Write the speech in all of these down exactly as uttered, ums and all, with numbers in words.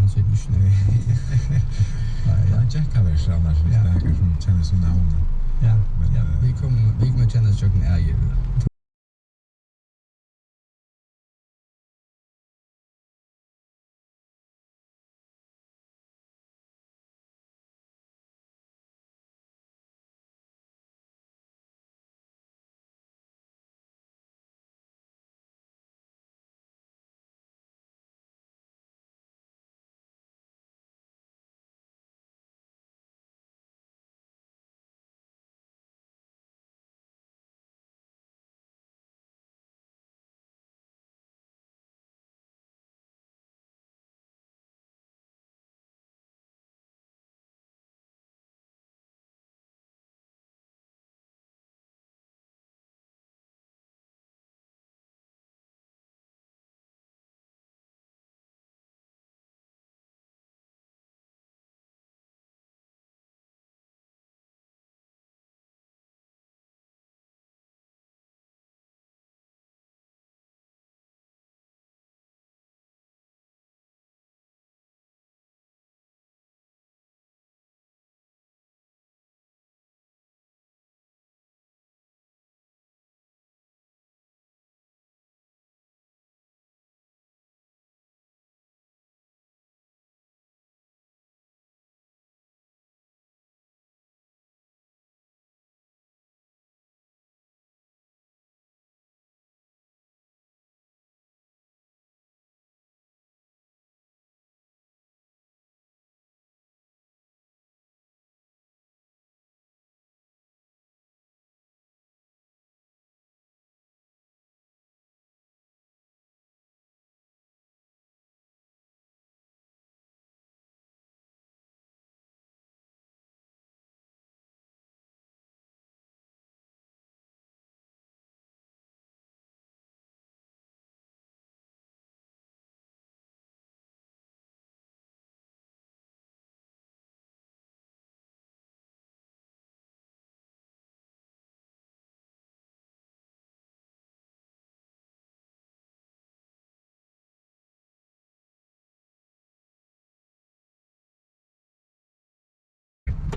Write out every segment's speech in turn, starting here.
Nei, ja. Hann gekk hann verst annars, hvis Ja. det er her som kjennes som navnet. Ja, Men, ja, eh, vit koma, vit koma at kennast gjøgnum ægir.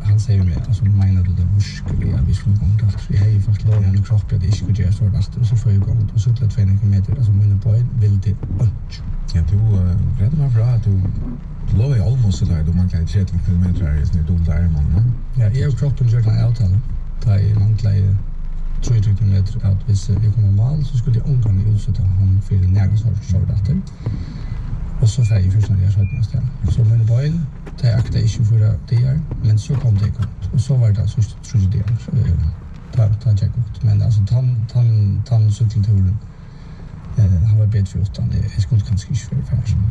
Hann segði mær, altso, meinar tú tað virkiliga, at vit skulu ganga aftur? Eg hevði faktiskt lovað mínum kroppi, at eg ikki skuldi gera sovorðið aftur, og so fór eg í gongd og súkklaði tvey hundrað kilometrar, altso, míni bein vildu einki. Ja, tú, eh, greiði mær frá, at tú, tú lovaði almussu, tá tú manglaði tretivu kilometrar í sinni duldu armin, ne? Ja, eg og kroppin gjørdu eina avtalu, tá eg manglaði trýogtretivu kilometrar, at viss eg kom á mál, so skuldi eg ongantíð útseta hann fyri nakað sort, sort aftur. Og so fari eg fjúrtan dagar seinni avstað. So míni bein, tey aktaðu ikki fýra dagar, men so kom tey í gongd. Og so var tað síðstu tríggjar dagar, eh, tá, tá gekk gott. Men altso, tann, tann, tann súkklutúrurin, eh, hann var betri uttan. Eg, eg skuldi kanska ikki verið farin.